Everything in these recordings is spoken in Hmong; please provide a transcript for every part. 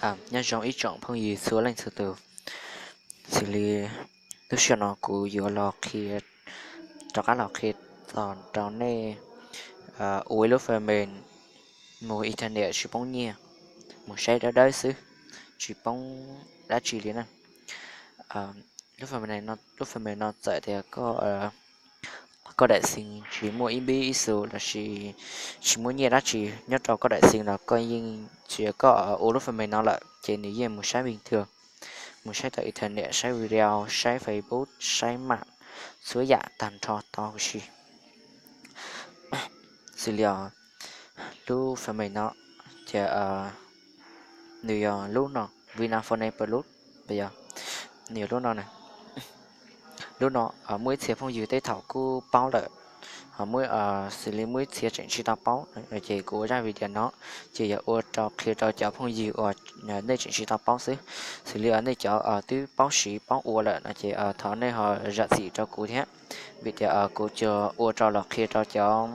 Nyob zoo ib tsoom phooj ywg txhua leej txhua tus, xws li lub sij hawm no kuv yuav los qhia, rov qab los qhia txog rau nej, ua ib lub fame mus internet tsis poob nyiaj, mus saib dawb dawb xwb, tsis poob dab tsi li na. Lub fame, lub fame no txawm tias koj, koj daim xim tsis muaj ib npib ib xus lossis tsis muaj nyiaj dab tsi nyob rau koj daim xim los koj yeej, tsis, koj ua lub fame no lawm ces nws yeej mus saib vij thw, mus saib tau internet, saib video, saib Facebook, saib mam, txhua yam tag nrho tau huv si. Xws li lub fame no ces nws yog lub no, Vinaphone Plus, yog, nws yog lub no na. Lub no muaj ib txhia phooj ywg tej thaum kuj paub lawm, ho muaj, xws li muaj ib txhia tseem tsis tau paub, ces kuv ua zaj video no ces yog ua rau qhia rau cov phooj ywg uas nej tseem tsis tau paub xwb. Xws li nej cov twb paub siv paub ua lawm no ces thov nej ho zam txim rau kuv thiab, vim tias kuv tsuas ua rau los qhia rau cov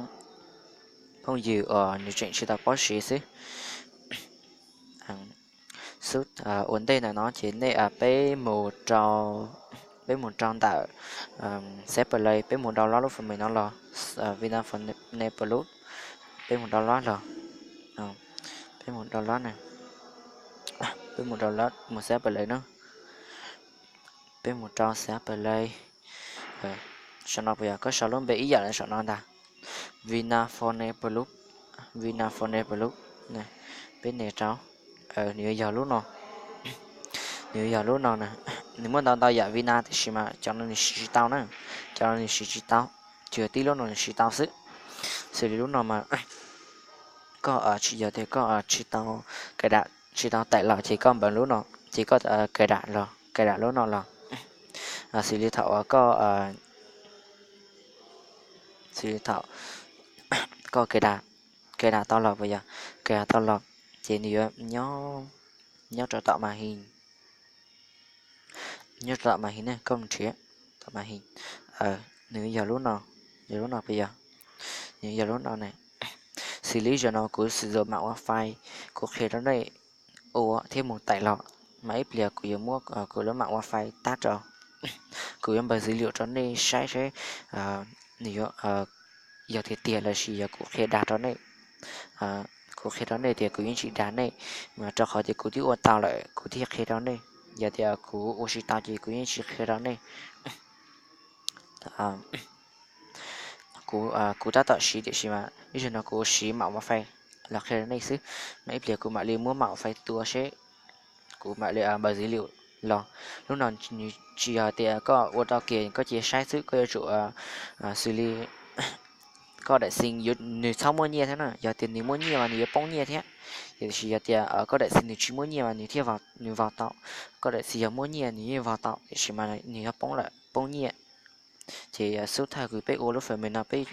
phooj ywg uas nws tseem tsis tau paub siv xwb. Xub, ua ntej ntawm no ces nej, peb mus rau, peb mus rau ntawm Xav Play, peb mus download lub fame no los, Vinaphone Plus, peb mus download los, peb mus download na, peb mus download mus Xav Play na, peb mus rau Xav Play. Saum no puas yog koj sau lub npe ib yam li saum no ntag, Vinaphone Plus, Vinaphone Plus, peb nias rau, nws yuav yog lub no, nws yuav yog lub no na. Nws muaj ntau ntau yam Vina tiam sis mas cov no nws siv tsis tau na, cov no nws siv tsis tau, tsuas tib lub no nws siv tau xwb. Xws li lub no mas koj tsis, yog tias koj tsis tau cài đặt, tsis tau tải los ces koj npaj lub no, ces koj cài đặt los, cài đặt lub no los. Xws li thaum uas koj, xws li thaum koj cài đặt, cài đặt tau los puas yog, cài đặt tau los ces nws yuav nyob, nyob rau tom màn hình, nyob rau tom màn hình ne, koj mus nrhiav tom màn hình, nws yog lub no, yog lub no puas yog, nws yog lub no ne. Xws li zaum no kuv sử dụng mạng wifi, kuv qhia rau nej ua thiab mus tải los, mas ib pliag kuv yuav muab kuv lub mạng wifi tab rau, kuv yuav npaj dữ liệu rau nej saib seb nws yuav, yog tiag tiag los sis yog kuv qhia dag rau nej. Kuv qhia rau nej tias kuv yeej tsis dag nej, mas rau qhov tias kuv twb ua tau lawm kuv thiaj qhia rau nej, yog tias kuv ua tsis tau ces kuv yeej tsis qhia rau nej. Kuv, kuv tab tom siv tiam sis mas ib zaug no kuv siv mạng wifi los qhia rau nej xwb, mas ib pliag kuv mam li muab mạng wifi tua seb, kuv mam li npaj dữ liệu los. Lub no nws tsis yog tias koj ua tau kiag koj cia saib xwb, koj yuav tsum, xws li koj daim xim nws txhob muaj nyiaj thiab na, yog tias nws muaj nyiaj mas nws yuav poob nyiaj thiab. Tiam sis yog tias koj daim xim nws tsis muaj nyiaj mas nws thiaj, nws vau tau. Koj daim xim yog muaj nyiaj nws yeej vau tau tiam sis mas nws yog poob lawm, poob nyiaj. Ces xub thawj kws peb ua lub fame no, peb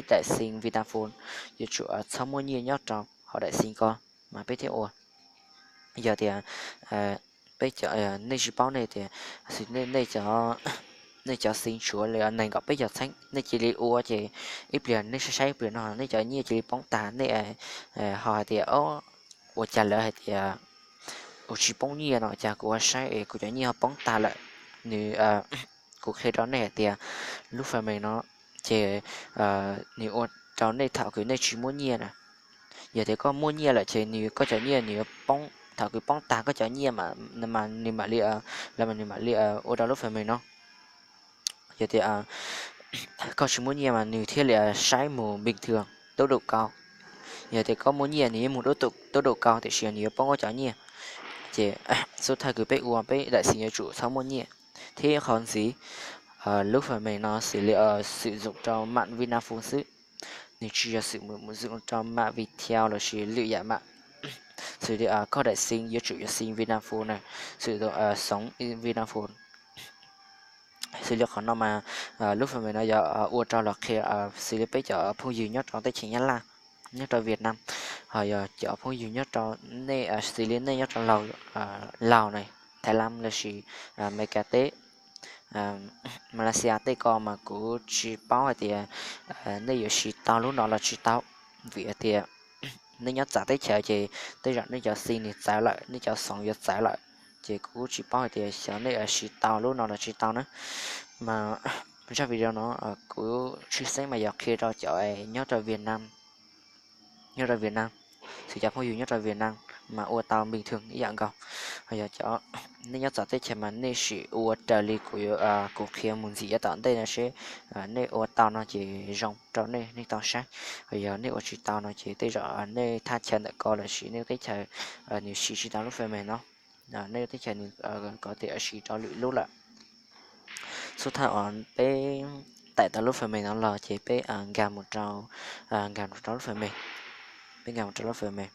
daim xim Vinaphone yuav tsum txhob muaj nyiaj nyob rau hauv daim xim ko mas peb thiaj ua. Yog tias peb cov, nej tsis paub nej tias, nej, nej cov xim tshuav li nees nkaum peb caug txheeb nej cia li ua ces ib pliag nej saib saib ib pliag no nej cov nyiaj cia li poob tag, nej ho hais tias, o, ua cas lawv hais tias ua tsis poob nyiaj no, cas kuv ua saib es kuv cov nyiaj ho poob tag lawm. Nws, kuv qhia rau nej hais tias lub fame no ces nws ua rau nej thaum kws nej tsis muaj nyiaj na. Yog tias koj muaj nyiaj lawm ces nws, koj cov nyiaj nws yuav poob, thaum kws poob tag koj cov nyiaj mas nws mam li, lawv mas nws mam li ua rau lub fame no. Yog tias koj tsis muaj nyiaj mas nws thiaj li saib mus bình thường, tốc độ cao. Yog tias koj muaj nyiaj nws yeej mus tốc độ cao tiam sis nws yuav poob koj cov nyiaj. Ces xub thawj kws peb ua peb daim xim yuav tsum txhob muaj nyiaj. Thiab qhov ntxiv, lub fame no xws li sử dụng rau mạng Vinaphone xwb, nws tsis yog sử dụng rau mạng Viettel lossis lwm yam mạng. Xws li koj daim xim yuav tsum yog xim Vinaphone na, sử dụng, sống Vinaphone. Xws li qhov no mas lub fame no yog ua rau los qhia xws li peb cov phooj ywg nyob rau teb chaws Nyab Laj, nyob rau Việt Nam, ho yog cov phooj ywg nyob rau nej, xws li nej nyob rau Laos, Laos na, Thái Lan lossis Amelikas teb, Malaysia tej ko mas kuv tsis paub hais tias nej yuav siv tau lub no los tsis tau, vim hais tias Nej nyob txawv teb chaws ces tej zaum nej cov xim nws txawv lawm, nej cov xoov yuav txawv lawm, ces kuv kuj tsis paub hais tias xyov nej siv tau lub no los tsis tau na. Mas zaj video no kuv tshwj xeeb mas yog qhia rau cov nyob rau Vietnam, nyob rau Vietnam, xws cov phooj ywg nyob rau Vietnam mas ua tau bình thường ib yam nkaus. Yog cov nej nyob txawv teb chaws mas nej sim ua raws li kuv, kuv qhia mus ntxiv yav tom ntej no seb nej ua tau no ces zoo rau nej, nej tau saib. Yog nej ua tsis tau no ces tej zaum nej thaj chaw ntawm ko los sis nej teb chaws nws siv tsis tau lub phần mềm no, nej teb chaws nws có thể siv rau lwm lub lawm. Xub thawj uas peb tải tau lub phần mềm no los ces peb nkag mus rau, nkag mus rau lub phần mềm, peb nkag mus rau lub phần mềm.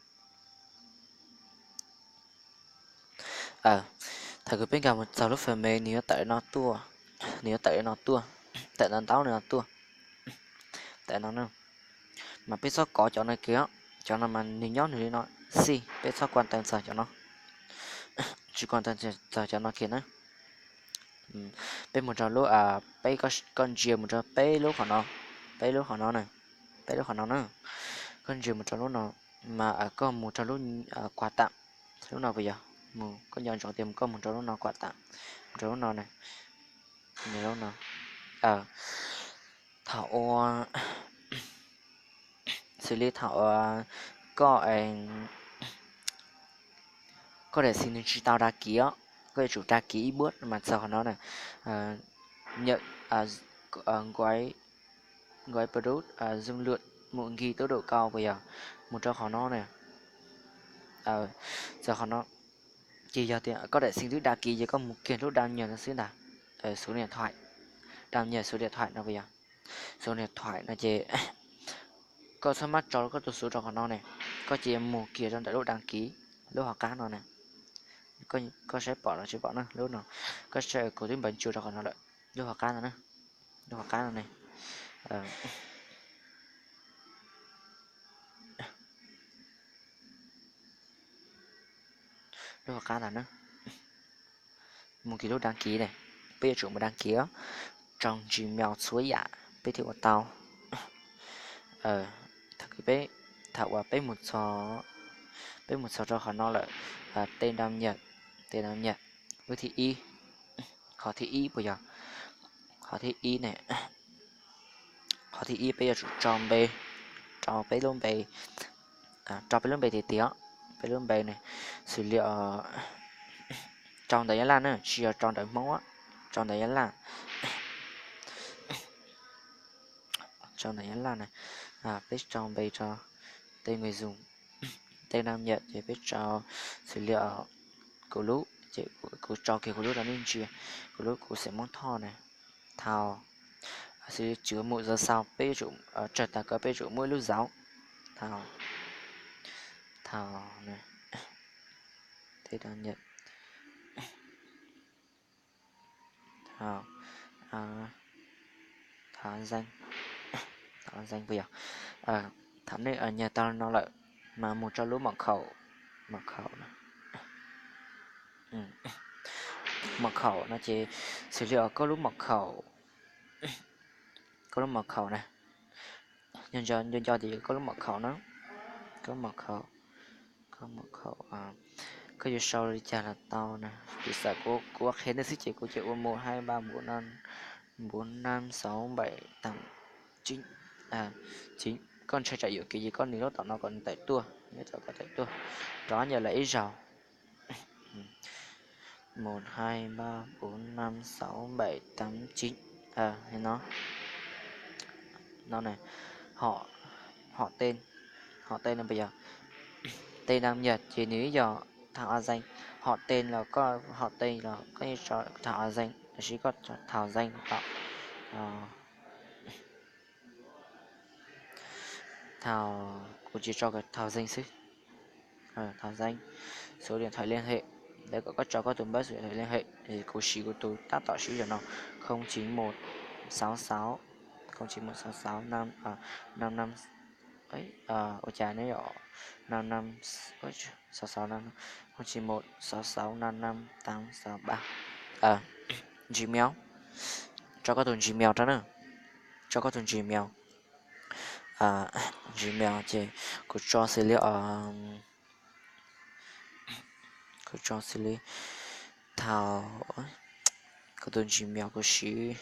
Thaum kws peb nkag mus txog lub phần mềm nws yuav tawm no tuaj, nws yuav tawm no tuaj, tawm ntau ntau no tuaj, tawm no na. Mas peb txhob kov cov no kiag, cov no mas nws nyob nws li no xij, peb txhob quan tâm txog cov no, tsis quan tâm txog cov no kiag na. Peb mus rau lub, peb, koj ntsia mus rau peb lub qhov no, peb lub qhov no na, peb lub qhov no na, koj ntsia mus rau lub no, mas koj mus rau lub quà tặng, lub no puas yog? Mus, koj nco ntsoov tias koj mus rau lub no quà tặng, mus rau lub no na, lub no. Thaum ua, xws li thaum uas koj, koj daim xim nws tsis tau đăng ký os, koj yuav tsum đăng ký ib bước mas txog qhov no na, nhận, quay, quay product, dung lượng một nghìn tốc độ cao puas yog? Mus rau qhov no na, txog qhov no, ces yog tias koj daim xim twb đăng ký ces koj mus kiag lub đăng nhập no xwb ntag, số điện thoại, đăng nhập số điện thoại no puas yog? Số điện thoại no ces koj txhob mab tso koj tus số rau qhov no ne, koj cia mus kiag rau ntawm lub đăng ký, lub hauv qab no ne. Koj saib pom los tsis pom na, lub no, koj saib kuv twb npaj tso rau qhov no lawm, lub hauv qab no na, lub hauv qab no ne. Lub hauv qab ntag na, mus kiag lub đăng ký ne, peb yuav tsum mus đăng ký, trong Gmail txhua yam peb thiaj ua tau. Thaum kws peb, thaum uas peb mus txog, peb mus txog rau qhov no lawm, tên đăng nhập, tên đăng nhập, bước thứ ib, qhov thib ib puas yog? Qhov thib ib ne, qhov thib ib peb yuav tsum tso npe, tso peb lub npe, tso peb lub npe tiag tiag, peb lub npe ne, xws li tso ntawv Nyab Laj na, tsis yog tso ntawv Hmoob, tso ntawv Nyab Laj, tso ntawv Nyab Laj na. Peb tso npe rau, tên người dùng, tên đăng nhập ces peb tso xws li kuv lub, ces kuv tso kiag kuv lub rau nej ntsia, kuv lub kuv xeem Hmoob Thoj na, Thao, xws li chữ mục giờ sau peb yuav tsum, tsawg tas kawg peb yuav tsum muaj ib lub dấu, Thao, Thao, tên đăng nhập, Thao, Thao danh, Thao danh puas yog? Thaum nej nyas tau no lawm mas mus rau lub mật khẩu, mật khẩu, mật khẩu no ces xws li koj lub mật khẩu, koj lub mật khẩu na, nco nco tias yog koj lub mật khẩu na, koj lub mật khẩu, koj lub mật khẩu, koj yuav sau li cas los tau na. Piv xam kuv ua qhia nej xwb ces kuv ces ua một hai ba bốn năm, bốn năm sáu bảy tám chín, chín, koj ntshai tsam yuam kev ces koj nias lub tom no kom nws tawm tuaj, nyob tom kom tawm tuaj, rov nyas lawm ib zaug. Một hai ba bốn năm sáu bảy tám chín. Li no, no ne, họ, họ tên, họ tên no puas yog? Tên đăng nhập ces nws yog Thảo A Danh, họ tên los koj họ tên los koj yeej tso Thảo A Danh lossis koj tso Thảo Danh tom. Thảo, kuv tsis tso, Thảo Danh xwb. Thảo Danh, số điện thoại liên hệ, ntawd kom koj tso koj tus npawb số điện thoại liên hệ, kuv siv kuv tus tab tom siv zaum no, không chín một sáu sáu, không chín một sáu sáu năm, năm năm, ua cas nyob yom, năm năm, sáu sáu năm, không chín một sáu sáu năm năm tám sáu ba. Gmail, tso koj tus Gmail rau na, tso koj tus Gmail. Gmail ces kuv tso xws li, kuv tso xws li thaum, kuv tus Gmail kuv siv,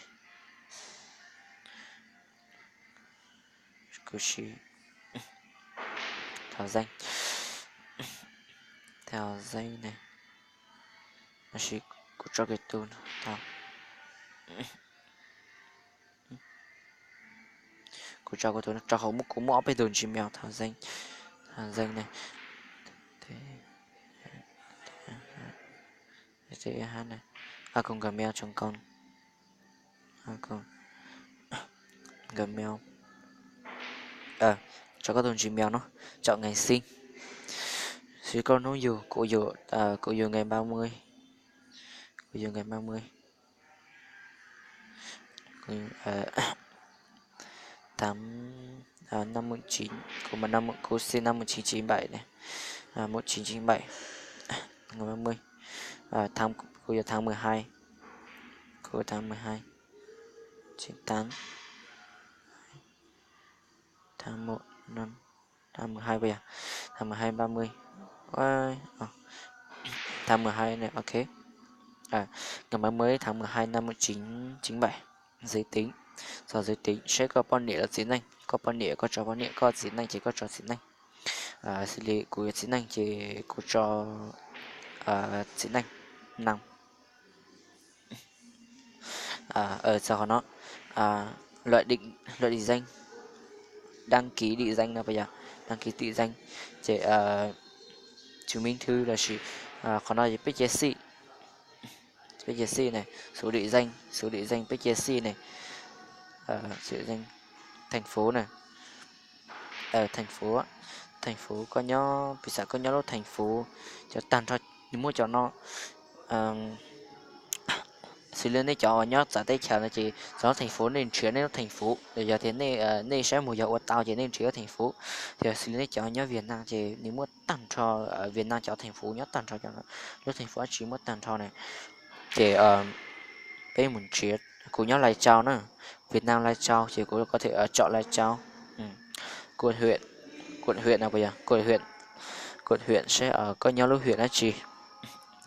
kuv siv thaum zeej, thaum zeej ne, tab sis kuv tso kiag tus thaum, kuv tso kuv tus rau hauv, kuv muaj ob peb tus Gmail thaum zeej, thaum zeej ne, a còng Gmail chấm com, a còng Gmail, tso koj tus Gmail no, chọn ngày sinh, xws li koj hnub yug, kuv yug ngày ba mươi, kuv yug ngày ba mươi, tháng năm mươi chín, kuv mas năm mươi, kuv sinh năm một chín chín bảy này, một chín chín bảy, ngày ba mươi, tháng, kuv yog tháng mười hai, kuv tháng mười hai, chín tám, tháng một năm, tháng mười hai bây giờ, tháng mười hai ba mươi, tháng mười hai này, ok. Ngày ba mươi tháng mười hai năm một chín chín bảy, giới tính, txog giới tính, seb koj poj niam los txiv neej, koj poj niam koj tso poj niam, koj txiv neej ces koj tso txiv neej. Xws li kuv yog txiv neej ces kuv tso txiv neej, nam. Txog qhov no, loại định, loại định danh, đăng ký định danh no pas yog, đăng ký định danh, ces chứng minh thư lossis, qhov no peb cia xij, peb cia xij ne, số định danh, số định danh peb cia xij ne, số định danh thành phố ne, thành phố, thành phố koj nyob, piv xam koj nyob lub thành phố, cov tag nrho, nws muab cov no, xws li nej cov nyob txawv teb chaws no ces txog lub thành phố nej nrhiav nej lub thành phố, yog tias nej saib mus yog ua tau ces nej nrhiav lub thành phố. Yog xws li nej cov nyob Việt Nam ces nws muab tag nrho Việt Nam cov thành phố nyob tag nrho, lub thành phố dab tsi muab tag nrho na. Ces peb mus nrhiav, kuv nyob Lai Châu na, Việt Nam Lai Châu ces kuv có thể chọn Lai Châu, quận huyện, quận huyện no, quận huyện, quận huyện seb koj nyob lub huyện dab tsi.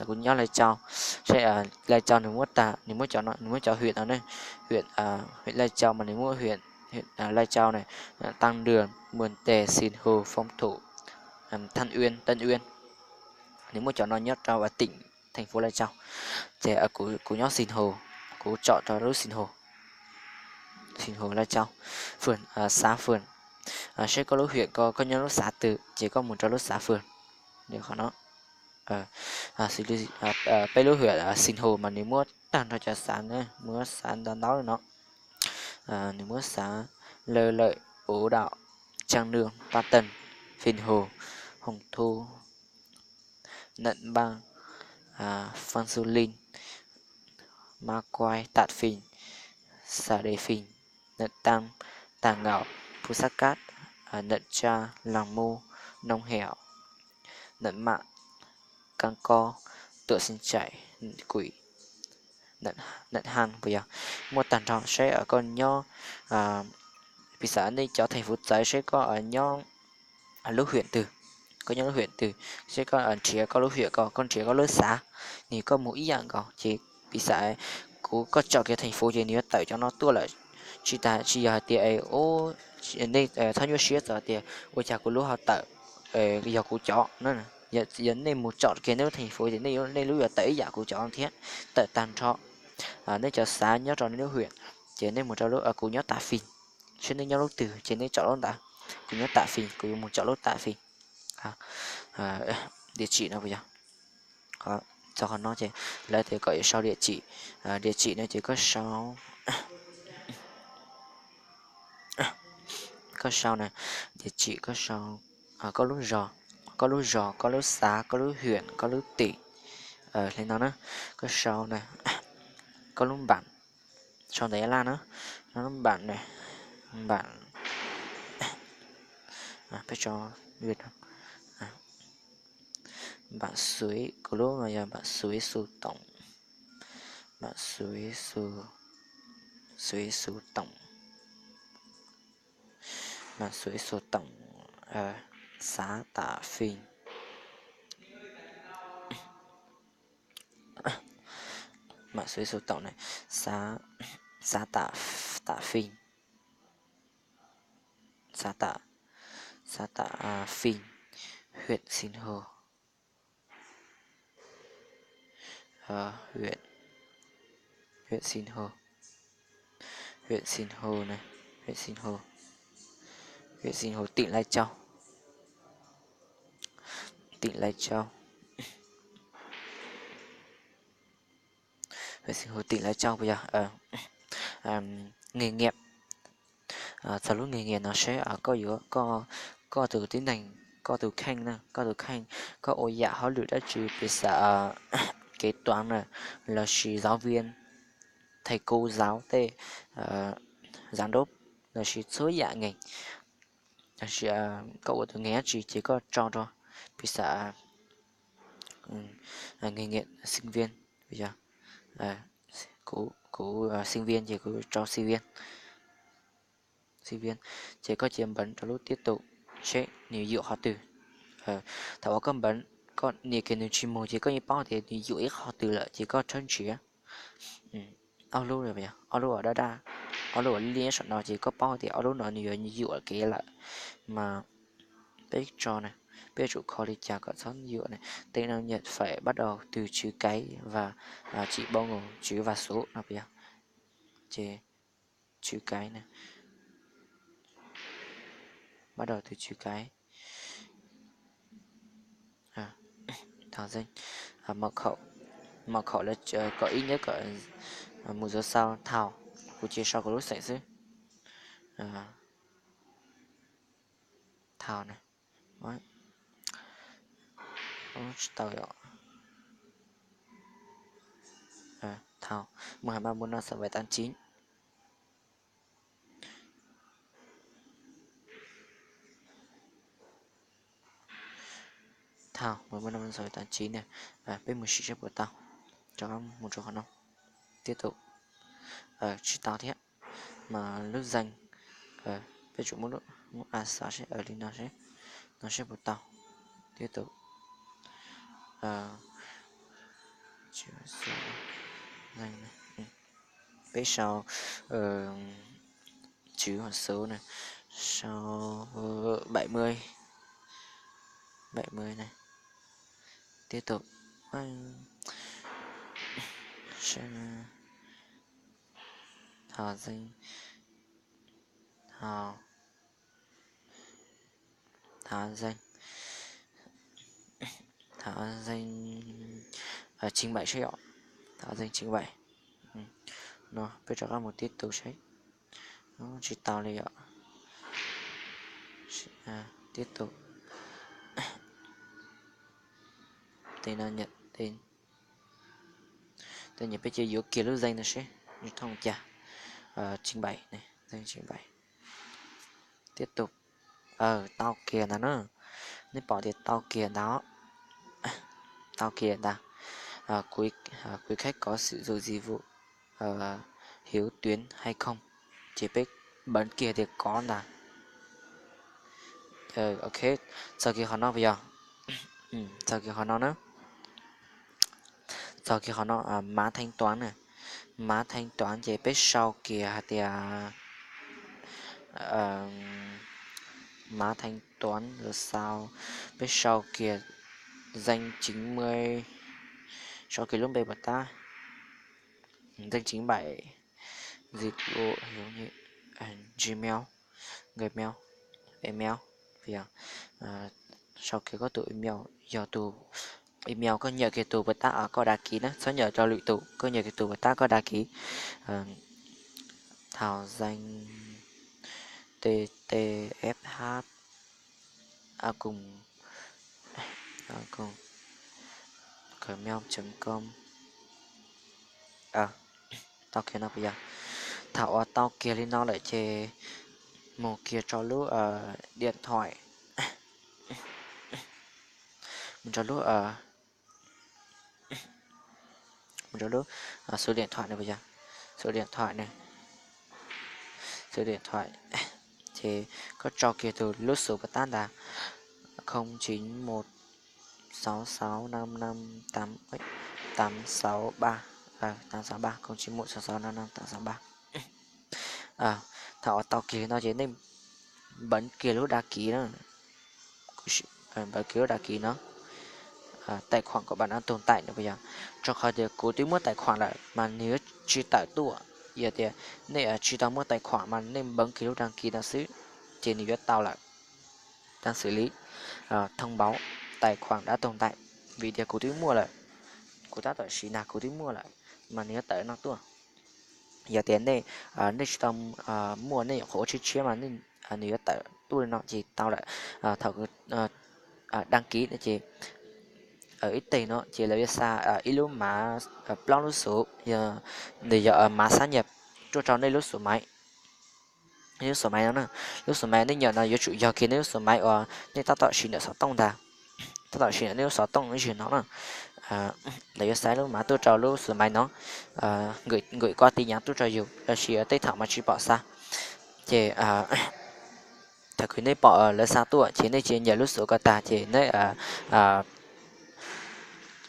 Kuv nyob Lai Châu, seb Lai Châu nws muab tag, nws muab cov no, nws muab cov huyện no ne, huyện, huyện Lai Châu mas nws muab huyện, huyện Lai Châu này, Tam Đường, Mường Tè, Sinh Hồ, Phong Thổ, Tân Uyên, Tân Uyên, nws muab cov no nyob rau tỉnh, thành phố Lai Châu. Ces kuv nyob Sinh Hồ, kuv chọn rau lub Sinh Hồ, Sinh Hồ Lai Châu, phường, xã phường. Seb koj lub huyện ko koj nyob lub xã twg ces koj mus rau lub xã phường. Qhov no, xws li peb lub huyện Sinh Hồ mas nws muab tag nrho cov xã na, muab xã ntau ntau no. Nws muab xã Lơ Lọi, Bố Đậu, Trang Nương, Ba Tần, Phìn Hồ, Hồng Thu, Nậm Ban, Phan Xu Linh, Ma Quai, Tạt Phìn, Sa Đề Phìn, Nậm Tam, Tà Ngạo, Phu Sắt Cát, Nậm Tra, Lăng Mu, Nông Hẻo, Nậm Mặn, Căng Co, Tuệ Sinh Chảy, Nậm Quỷ, Nậm Hăn, yog muaj tag nrho seb koj nyob, piv xam nej cov thành phố txawv seb koj nyob lub huyện twg, koj nyob lub huyện twg, seb koj nrhiav koj lub huyện ko, koj nrhiav koj lub xã, nws koj mus ib yam nkaus ces piv xam kuv, koj tso kiag thành phố ces nws yuav tawm cov no tuaj lawm. Tsis tas tsis yog hais tias nej txhob nyuaj siab txog tias ua cas kuv lub ho tawm, yog kuv cov na. Yog nej mus tso kiag nej lub thành phố ces nej lub yuav tawm ib yam kuv cov thiab, tawm tag nrho. Nej cov xã nyob rau nej lub huyện, ces nej mus rau lub, kuv nyob Tả Phìn, seb nej nyob lub twg ces nej tso lub ntawd. Kuv nyob Tả Phìn, kuv yuav mus tso lub Tả Phìn. Địa chỉ no yog, txog qhov no ces lawv tias kom sau địa chỉ, địa chỉ no ces koj sau, koj sau na, địa chỉ koj sau, koj lub zos, koj lub zos, koj lub xã, koj lub huyện, koj lub tỉnh, li no na, koj sau na, koj lub bản, sau ntawv Nyab Laj na, koj lub bản na, bản, peb tso Việt Nam, bản xuyến, kuv lub no yog bản xuyến sổ tổng, bản xuyến sổ, xuyến sổ tổng, Mã số số tổng, ờ, xá tả phim. Mã số số tổng này, xá, xá tả, tả phim. Xã Tả, xã Tả à, Phìn, huyện Sinh Hồ. Ờ, huyện, huyện Sinh Hồ. Huyện Sinh Hồ này, huyện Sinh Hồ. Huyện Sinh Hồ, tỉnh Lai Châu. Tỉnh Lai Châu. Huyện Sinh Hồ, tỉnh Lai Châu bây giờ. Ờ, à, nghề nghiệp. Txog lub nghề nghiệp no seb, koj yuav, koj, koj tus tib neeg, koj tus kheej na, koj tus kheej, koj ua yam hauj lwm dab tsi, piv xam, kế toán na, lossis giáo viên, thầy cô giáo tej, giám đốc, lossis txhua yam ngeeg, lossis koj ua tus ngeeg dab tsi ces koj tso rau, piv xam, nghề nghiệp sinh viên, yog, kuv, kuv sinh viên ces kuv tso sinh viên. Sinh viên, ces koj cia npeev rau lub tiếp tục seb nws yuam qhov twg. Thaum uas koj npeev, koj nias kiag nws tsis mus ces koj yeej paub tias nws yuam ib qhov twg lawm ces koj tshawb nrhiav. Ob lub, ob lub uas daj daj, ob lub uas liab saum no ces koj paub tias ob lub no nws yuav yuam kev lawm. Mas peb tso na, peb yuav tsum kho li cas kom txhob yuam na. Tên nào nhận phải bắt đầu từ chữ cái và chỉ bao gồm chữ và số no yog. Ces chữ cái nè. Bắt đầu từ chữ cái. À, thảo danh. À, mật khẩu. Mật khẩu là, ờ, có ít nhất có, ờ, một giờ sau thảo. Kuv cia sau kuv lub xeem xwb. À, thảo nè. Ub, tsis tau yom. Ờ, thảo. Mười hai ba bốn năm sáu bảy tám chín. Thảo, mười ba năm sáu bảy tám chín nè. Peb mus sim seb puas tau. Rov qab mus rau qhov no. Tiếp tục. Tsis tau thiab. Mas lub danh, peb tsum muab, muab a xav seb, li no seb, no seb puas tau. Tiếp tục. Peb sau chữ hoặc số này, sau bảy mươi, bảy mươi này. Tiếp tục. Thảo danh, thảo, thảo danh, thảo danh, trình bày seb yom. Thảo danh trình bày. No peb rov qab mus tiếp tục seb. Tsis tau li yom. Tiếp tục. Tên nào nhận tên. Tên nào, peb cia yuav kiag lub danh no seb nws thooj cas. Trình bày này, danh trình bày. Tiếp tục. Tau kiag ntag na. Nej pom tias tau kiag ntag. Tau kiag ntag. Quý, à, quý khách có sử dụng dịch vụ, ờ, hữu tuyến hay không? Ces peb npeev kiag tias có ntag. Ok, txog kiag qhov no puas yog? Txog kiag qhov no na. Txog kiag qhov no, mã thanh toán na. Mã thanh toán ces peb sau kiag hais tias mã thanh toán lawv sau, peb sau kiag danh chín mươi, sau kiag lub npe puas tab, danh chín mươi bảy, dịch vụ, Gmail, Gmail, email, sau kiag koj tus email, yog tus email koj nyam kiag tus puas tab koj đăng ký na, txhob nyam rau lwm tus, koj nyam kiag tus puas tab koj đăng ký. Thảo danh T T F H a còng, a còng, gmail chấm com. Tau kiag no puas yog? Thaum uas tau kiag li no lawm ces mus kiag rau lub điện thoại, mus rau lub, mus rau lub số điện thoại này puas yog? Số điện thoại này, số điện thoại, Ces koj tso kiag tus lub xus puas tab ntag, không chín một sáu sáu năm năm tám, tám sáu ba, tám sáu ba, không chín một sáu sáu năm năm tám sáu ba. Thaum uas tau kiag no ces nej npawv kiag lub đăng ký na, npawv kiag lub đăng ký no, tài khoản của bạn đã tồn tại no puas yog. Rau qhov tias kuv twb muaj tài khoản lawm mas nws yuav tsis tawm tuaj. Yog tias nej tsis tau muaj tài khoản mas nej npawv kiag lub đăng ký no xwb, ces nws yuav tau lawm. Đang xử lý thông báo tài khoản đã tồn tại, vim tias kuv twb muaj lawm, kuv tab tom siv na, kuv twb muaj lawm mas nws yuav tawm no tuaj. Yog tias nej, nej tsis tau muaj, nej nyuam qhuav ua tshiab tshiab mas nws yuav tawm tuaj li no ces tau lawm. Thaum đăng ký no ces ib teg no ces lawv yuav xa ib lub mav, plaub lub xus, yog, nws yog mav xác nhận tuaj rau nej lub xus maiv. Lub xus maiv no na, lub xus maiv nej nyiam no yuav tsum yog kiag nej lub xus maiv uas nej tab tom siv ntawm xov tooj ntag, tab tom siv ntawm nej lub xov tooj ib zaug no na. Lawv yuav xa lub mav tuaj rau lub xus maiv no, gửi qua tin nhắn tuaj rau yus, tab sis tej thaum mas tsis pom xa. Ces thaum kws nej pom lawv xa tuaj ces nej cia li nyem lub xus ko tag ces nej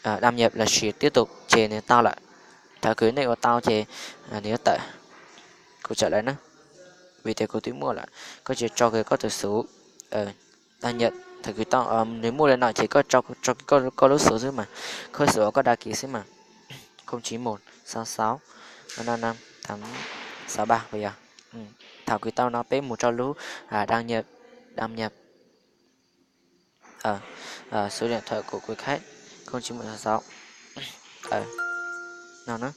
đăng nhập lossis tiếp tục ces nws tau lawm. Thaum kws nej ua tau ces nws yuav tawm. Kuv tawm lawm na, vim tias kuv twb muaj lawm. Koj cia li tso kiag koj tus xus, đăng nhập, thaum kws tau nws muaj li no ces koj tso, tso koj lub xus xwb mas, koj xus uas koj đăng ký xwb mas, không chín một sáu sáu năm năm tám sáu ba puas yog. Thaum kws tau no peb mus rau lub đăng nhập, đăng nhập số điện thoại của quý khách, không chín một sáu sáu, no na,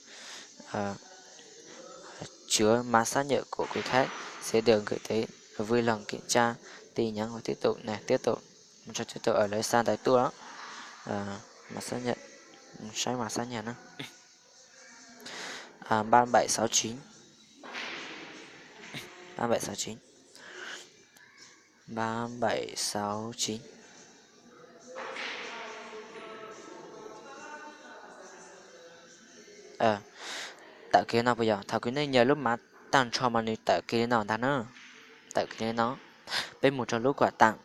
chứa mã xác nhận của quý khách sẽ được gửi tới, vui lòng kiểm tra tin nhắn và tiếp tục này, tiếp tục, cho tiếp tục ở lawv xa ntawd tuaj. Mã xác nhận, saib mã xác nhận na. Ba bảy sáu chín, ba bảy sáu chín, ba bảy sáu chín. Tawm kiag no puas yog? Thaum kws nej nyem lub mav tag nrho mas nws tawm kiag li no ntag na. Tawm kiag li no. Peb mus rau lub quà tặng,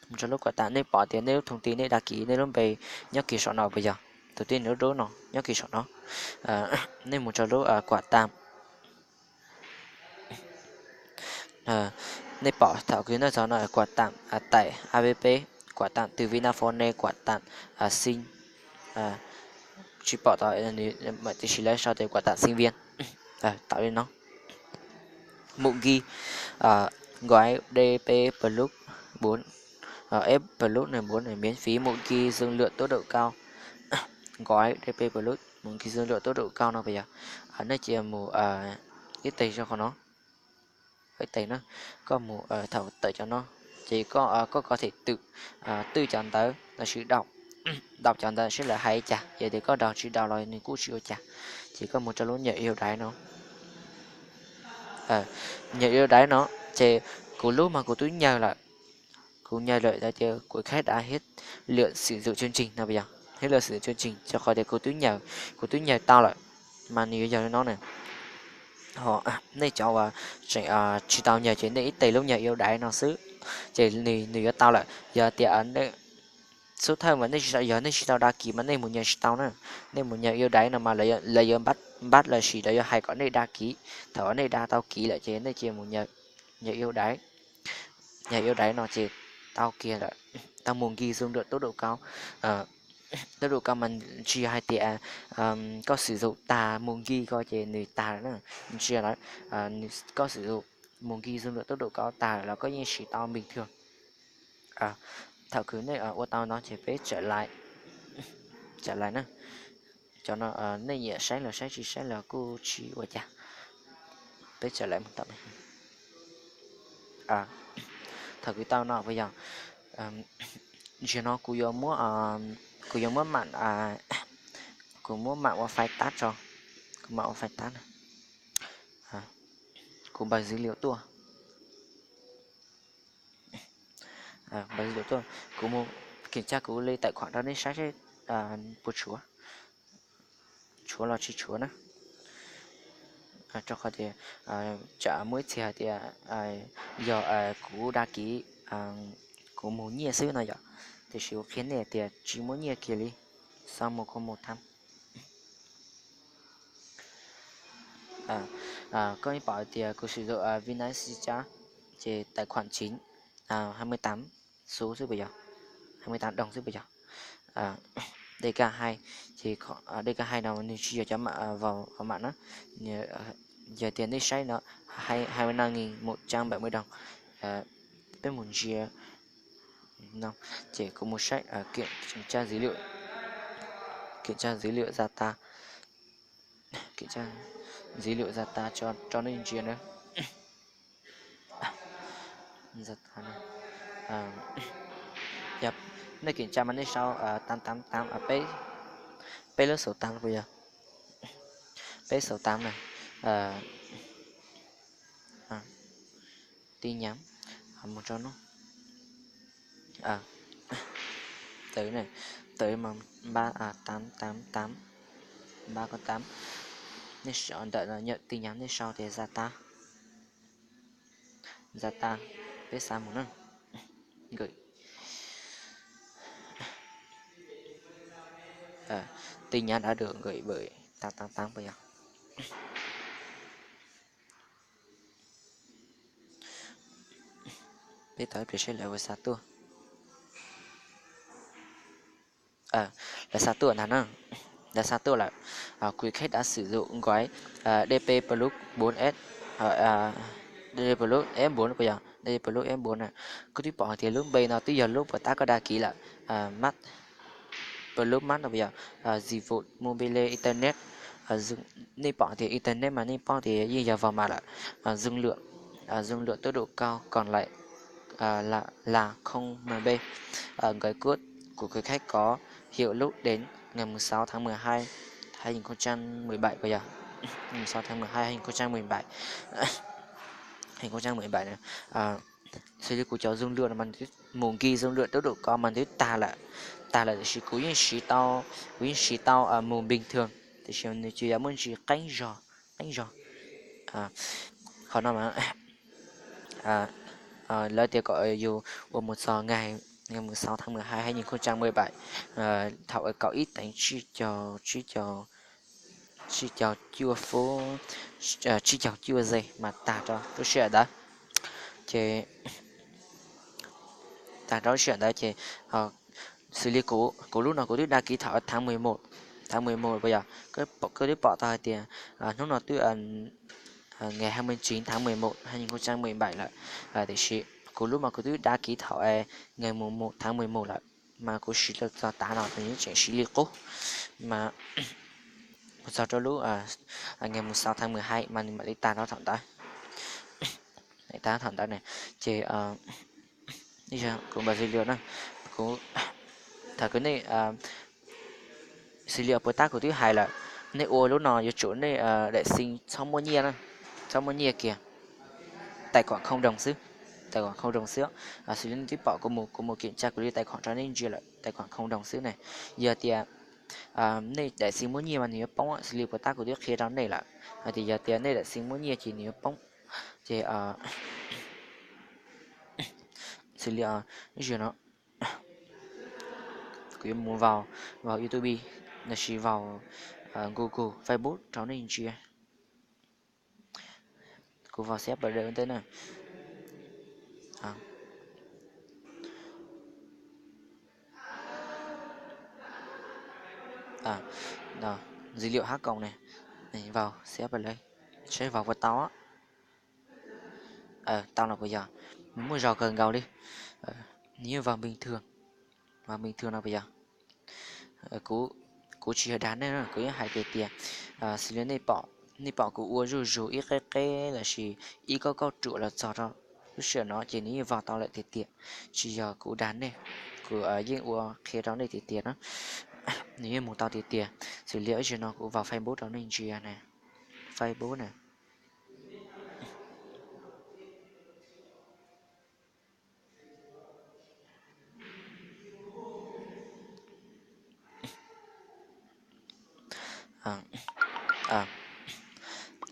mus rau lub quà tặng, nej pom tias nej lub thông tin, nej đăng ký, nej lub npe nyob kiag saum no puas yog? Tus tij nws lub dub no nyob kiag saum no. Nej mus rau lub quà tặng. Nej pom thaum kws nej txog no, quà tặng tại app, quà tặng từ Vinaphone, quà tặng sim, tsis pom tau, tiam sis lawv sau tias quà tặng sinh viên. Tau li no. Một gig, gói đê pê Plus bốn, F Plus này bốn này miễn phí một gig dung lượng tốc độ cao. Gói đê pê Plus một gig dung lượng tốc độ cao no puas yog? Nej cia mus ib teg rau qhov no, ib teg na, koj mus thaum tawm cov no, ces koj, koj có thể tự, tự cov ntawv lossis đọc, đọc cov ntawv seb lawv hais li cas, yog tias koj đọc tsis đọc los nws kuj tsis ua cas. Ces koj mus rau lub nhập ưu đãi no, nhập ưu đãi no, ces kuv lub mas kuv twb nyem lawm. Kuv nyem lawm, hais tias của khách đã hết lượng sử dụng chương trình no puas yog? Hết lượng sử dụng chương trình, rau qhov tias kuv twb nyem, kuv twb nyem tau lawm, mas nws yuav yog li no na. Ho nej cov uas tseem tsis tau nyem ces nej ib teg lub nhập ưu đãi no xwb, ces nws, nws yuav tau lawm. Yog tias nej, xub thawj mas nej tsis tau, yog nej tsis tau đăng ký mas nej mus nyem tsis tau na. Nej mus nhập ưu đãi no mas lawv yuav, lawv yuav bắt, bắt lossis lawv yuav hais kom nej đăng ký. Thaum nej đăng tau ký lawm ces nej cia mus nhập, nhập ưu đãi. Nhập ưu đãi no ces tau kiag lawm, tau một gig dung lượng tốc độ cao. Tốc độ cao mas tsis yog hais tias koj sử dụng tag một gig ko ces nws tag lawm na. Tsis yog, koj sử dụng một gig dung lượng tốc độ cao tag lawm los koj yeej siv tau bình thường. Thaum kws nej ua tau no ces peb tsa lais, tsa lais na. Cov no nej nyiam saib los saib, tsis saib los kuj tsis ua cas. Peb tsa lais mus tom thaum kws tau no puas yog? Zaum no kuv yuav muab, kuv yuav muab mam, kuv muab mam ua file tab tso, kuv mam ua file tab na. Kuv npawb dữ liệu tuaj, npawb dữ liệu tuaj, kuv mus kiểm tra kuv li tài khoản rau nej saib seb puas tshuav, tshuav los tsis tshuav na. Rau qhov tias tsam muaj ib txhia hais tias yog kuv dag kiv kuv mus nyiaj xwb no yom, tiam sis kuv qhia nej tias tsis muaj nyiaj kiag li, xav mus kuj mus tham. Koj yeej pom tias kuv sử dụng Binance Smart Chain, ces tài khoản chính hai mươi tám số xwb puas yog, hai mươi tám đồng xwb puas yog. DK hai, ces DK hai no nws tsis yog cov mã voucher na. Yog tias nej saib no, hai mươi lăm nghìn một trăm bảy mươi đồng, peb mus ntsia no, ces kuv mus saib kiểm tra dữ liệu, kiểm tra dữ liệu gia tăng, kiểm tra dữ liệu gia tăng cho, cho nej ntsia na. Nej kiểm tra mas nej sau tám tám tám, peb, peb lub sáu tám puas yog, peb sáu tám na, tin nhắn, mus rau no, tới này, tới mà ba, tám tám tám, ba con tám, nej sau ntawm no nhận tin nhắn, nej sau tias gia tăng, gia tăng, peb xa mus na, gửi, tin nhắn đã được gửi bởi tám tám tám puas yog. Peb tau ib pliag seb lawv ua xa tuaj. Lawv xa tuaj ntag na, lawv xa tuaj lawm. Quý khách đã sử dụng gói DP Plus bốn S, DP Plus F bốn puas yog, DP Plus F bốn na. Koj twb pom hais tias lub npe no twb yog lub puas tab koj dag kiv lawm, Mart, Plus Mart no puas yog, dịch vụ mobile internet. Nej pom tias internet mas nej paub tias yeej yog vau mas lawm. Dung lượng, dung lượng tốc độ cao còn lại là không M B. Người của, của quý khách có hiệu lực đến ngày mùng sáu tháng mười hai, hai nghìn không trăm mười bảy puas yog, mùng sáu tháng mười hai hai nghìn không trăm mười bảy, hai nghìn không trăm mười bảy na. Xws li kuv cov dung lượng no mas mus nkig dung lượng tốc độ cao mas twb tag lawm, tag lawm tiam sis kuv yeej siv tau, kuv yeej siv tau mus bình thường, tiam sis nws tsis yog muaj ntsis qeeb zog, qeeb zog. Qhov no mas lawv tias kom yus ua mus txog ngày, ngày mười sáu tháng mười hai hai nghìn không trăm mười bảy, thaum kaum ib teev tsib caug, tsib caug cuaj phút, tsib caug cuaj giây mas tag rau lub sij hawm ntawd. Ces tag rau lub sij hawm ntawd ces xws li kuv, kuv lub no kuv twb dag kiv thaum tháng mười một, tháng mười một puas yog, koj twb pom tau hais tias hnub no twb ngày hai mươi chín tháng mười một hai nghìn không trăm mười bảy lawm, tiam sis kuv lub mas kuv twb dag kiv thaum ngày mùng một tháng mười một lawm, mas kuv siv tau txog tav no nws yeej tseem siv li qub, mas mus txog rau lub ngày mùng sáu tháng mười hai mas nws mam li tag rau thaum ntawd, tag thaum ntawd ne. Ces kuv npaj xws li na, kuv, thaum kuv nej, xws li puas tab kuv twb hais lawm, nej ua lub no yuav tsum nej đại lý txhob muaj nyiaj na, txhob muaj nyiaj kiag, tài khoản không đồng xwb, tài khoản không đồng xwb. Xws li nej twb pom kuv mus, kuv mus kiểm tra kuv li tài khoản rau nej ntsia lawm, tài khoản không đồng xwb ne. Yog tias nej đại lý muaj nyiaj mas nws yuav poob, xws li puas tab kuv twb qhia rau nej lawm hais tias yog tias nej đại lý muaj nyiaj ces nws yuav poob. Ces xws li ib zaug no kuv yuav mus vau, vau YouTube, los sis vau Google, Facebook rau nej ntsia. Kuv vau xab pa lawv ntej na. Dữ liệu hack koom ne, vau xab pa lawv, saib vau puas tau. Tau los puas yog, nws muaj zog kawg nkaus li. Nws yeej vau bình thường, vau bình thường no puas yog. Kuv tsis yog dag nej, kuv yeej hais tias tias, xws li nej pom kuv ua zuj zus ib qeb qeb los sis ib kauj kauj ruam los txog rau lub sij hawm no ces nws yeej vau tau lawm tiag tiag. Tsis yog kuv dag nej, kuv yeej ua qhia rau nej tiag tiag na. Nws yeej mus tau tiag tiag. Xws li ib zaug no kuv vau Facebook rau nej ntsia ne, Facebook na.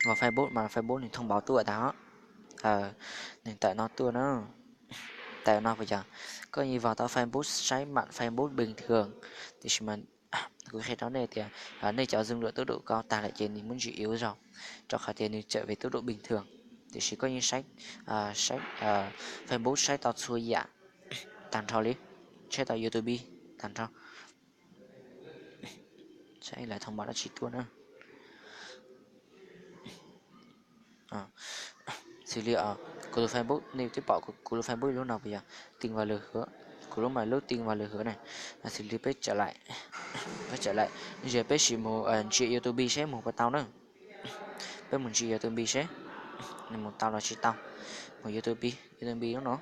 Npog Facebook mas Facebook nws thông báo tuaj tag os. Nws tawm no tuaj na. Tawm no puas yog? Koj yeej vog tau Facebook saib mam Facebook bình thường. Tiam sis mas kuv qhia rau nej tias nej cov dùng được tốc độ cao tag lawm ces nws muaj ntsis yếu zaug, rau qhov tias nws txawm về tốc độ bình thường. Tiam sis koj yeej saib, saib Facebook saib tau txhua yam tag nrho li, saib tau YouTube tag nrho. Saib lawv thông báo dab tsi tuaj na. Xws li kuv tus Facebook, nej twb pom kuv tus Facebook lub no puas yog? Tin vào lượt hứa. Kuv lub mas lub tin vào lượt hứa na. Xws li peb, peb tawm lawm, ze peb sim mus ntsia YouTube seb mus puas tau na. Peb mus ntsia YouTube seb nws mus tau los tsis tau. Mus YouTube, YouTube lub no.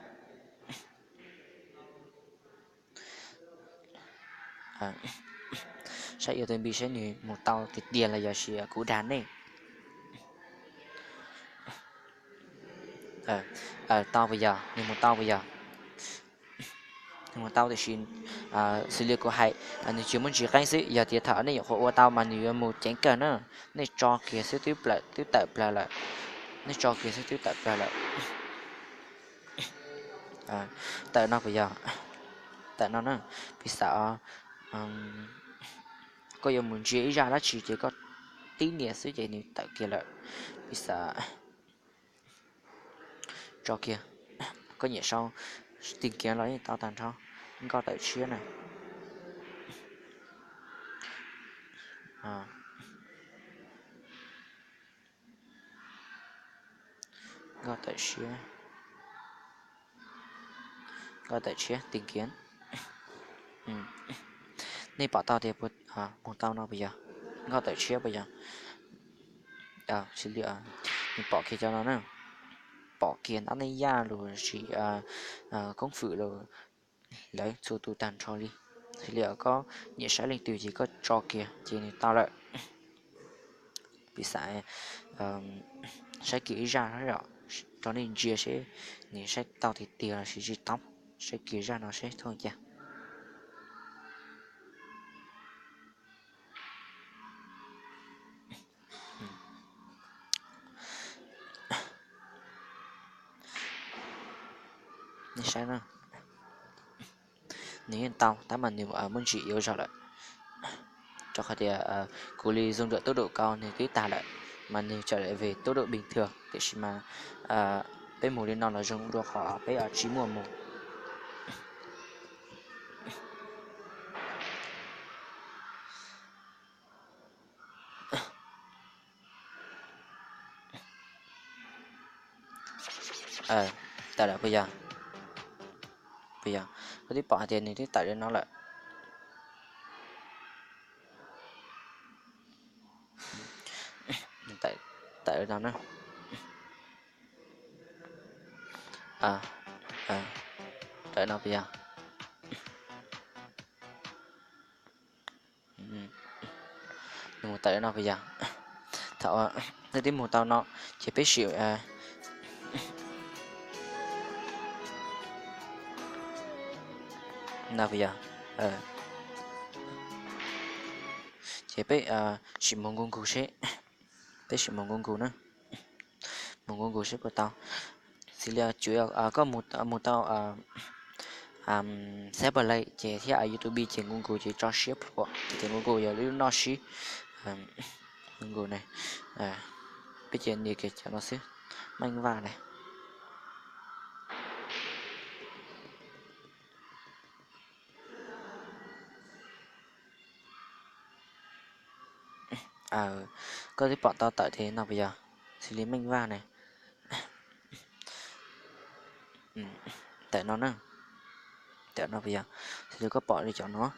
Saib YouTube seb nws mus tau tiag tiag los yog kuv dag nej. Tau puas yog? Nws mus tau puas yog? Nws mus tau tiam sis xws li kuv hais, nws tsis muaj ntsis qeeb xwb. Yog tias thaum nej nyuam qhuav ua tau mas nws yuav mus ceev kawg na. Nej tso kiag xwb twb plaws, twb tawm plaws lawm. Nej tso kiag xwb twb tawm plaws lawm. Tawm no puas yog? Tawm no na. Piv xam koj yuav mus ntsia ib zaj dab tsi ces koj tib nias xwb ces nws tawm kiag lawm. Piv xam tso kiag, koj nyiam sau tìm kiếm los yeej tau tag nrho. Nkoj tawm tshiab na. Nkoj tawm tshiab, nkoj tawm tshiab tìm kiếm. Nej pom tau tias mus tau no puas yog? Nkoj tawm tshiab puas yog? Xws li nws pom kiag cov no na, pom kiag ntab nej yaj los sis koob fwm los, lawv txhua tus tag nrho li. Xws li koj nyiam saib leej twg ces koj tso kiag ces nws tau lawm. Piv xam saib kiag ib zaj rau nej ntsia seb nws saib tau tiag tiag los sis tsis tau. Saib kiag zaj no seb thooj cas. Nej saib na, nws yeej tau tab mas nws muaj ntsis yếu zaug lawm. Rau qhov tias kuv li dùng được tốc độ cao nws twb tag lawm, mas nws trở lại về tốc độ bình thường, tiam sis mas peb mus li no los zoo dua qhov peb tsis muaj mus. Tawm lawm puas yog? Puas yog? Koj twb pom hais tias nws twb tawm li no lawm. Tawm li no na. Tawm no puas yog? Nws mus tawm li no puas yog? Thaum nej twb mus tau no, ces peb sim, no puas yog? Ces peb sim mus Google seb, peb sim mus Google na. Mus Google seb puas tau. Xws li koj mus tau Xab Play ces thiab YouTube ces Google ces tso siab plhuav, ces Google yog lub noj sib. Google ne, peb ces nias kiag cov no xwb, meej vaj ne. Koj twb pom tau tawm tias no puas yog? Xws li meej vaj ne. Tawm no na. Tawm no puas yog? Xws li koj pom li cov no,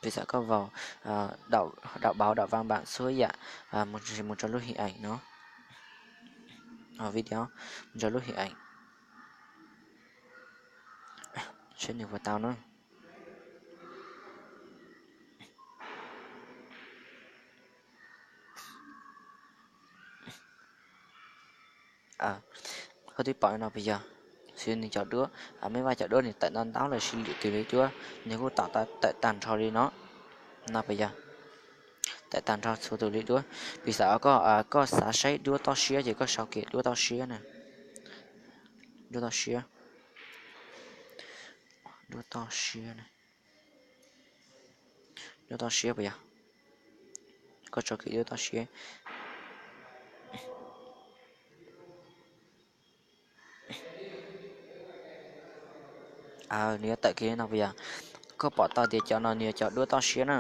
piv xam koj vào đọc báo đọc văn bản txhua yam, mus rau lub hình ảnh no, video, mus rau lub hình ảnh. Seb nws puas tau na. Koj twb pom no puas yog? Xws li nws cov duab, meej vaj cov duab nws tawm ntau ntau los sis lwm tus li duab nws kuj tawm tag nrho li no, no puas yog? tawm tag nrho txhua tus li duab. Piv xam koj, koj xav saib duab toj siab ces koj sau kiag duab toj siab na. Duab toj siab, duab toj siab, duab toj siab puas yog? Koj tso kiag duab toj siab. Nws yuav tawm kiag no puas yog? Koj pom tau tias cov no nws yog cov duab toj siab na.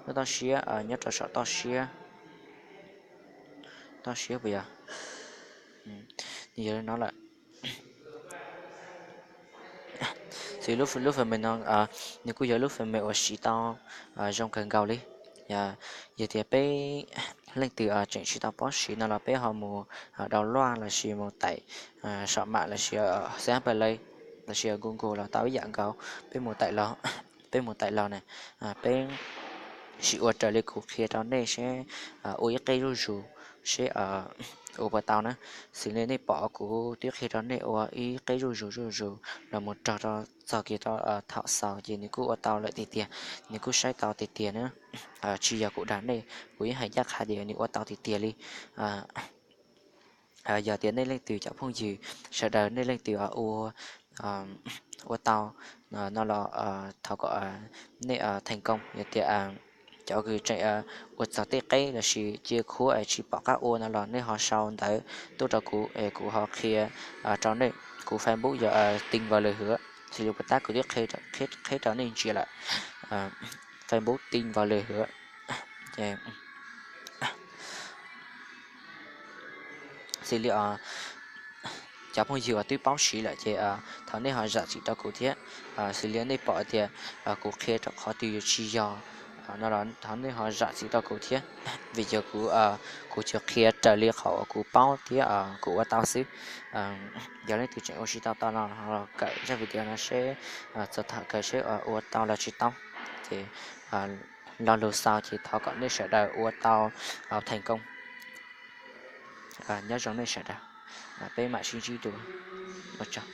Duab toj siab nyob rau saum toj siab. Toj siab puas yog? Nws yog li no lawm. Xws li lub fem me no, nws kuj yog lub fem me uas siv tau zoo kawg nkaus li. Yog tias peb leej twg tseem tsis tau paub siv no los peb ho mus download lossis mus taim saum mam lossis xab paj lej lossis Google los tau ib yam nkaus. Peb mus taim los, peb mus taim los na, peb sim ua raws li kuv qhia rau nej seb ua ib qeb zuj zus seb ua puas tau na. Xws li nej pom kuv twb qhia rau nej ua ib qeb zuj zus zuj zus los mus rau txog kiag rau thaum xaus ces nws kuj ua tau lawm tiag tiag, nws kuj saib tau tiag tiag na. Tsis yog kuv dag nej, kuv yeej hais ncaj qha tias nws ua tau tiag tiag li. Yog tias nej leej twg cov phooj ywg sawv daws nej leej twg ua, ua tau no los thov kom nej theem koob. Yog tias cov kws tseem ua txog tej qeb lossis cia khuab es tsis pom qab ua no los nej ho sau ntawv tuaj rau kuv es kuv ho qhia rau nej. Kuv Facebook yog Tinh Vào Lời Hứa, xws li puas tab kuv twb qhib rau nej ntsia lawm. Facebook Tinh Vào Lời Hứa. Xws li cov phooj ywg uas twb paub siv lawm ces thov nej ho zam txim rau kuv thiab. Xws li nej pom tias kuv qhia rau qhov twg yuav tsis yog no los thov nej ho zam txim rau kuv thiab, vim yog kuv, kuv tsuas qhia raws li qhov uas kuv paub thiab kuv ua tau xwb. Yog leej twg tseem ua tsis tau tau no los kawm zaj video no seb txog thaum kawg seb ua tau los tsis tau. Ces lo lus xaus ces thov kom nej sawv daws ua tau theem koob. Nyob zoo nej sawv daws, peb mam sib ntsib dua, ua tsaug.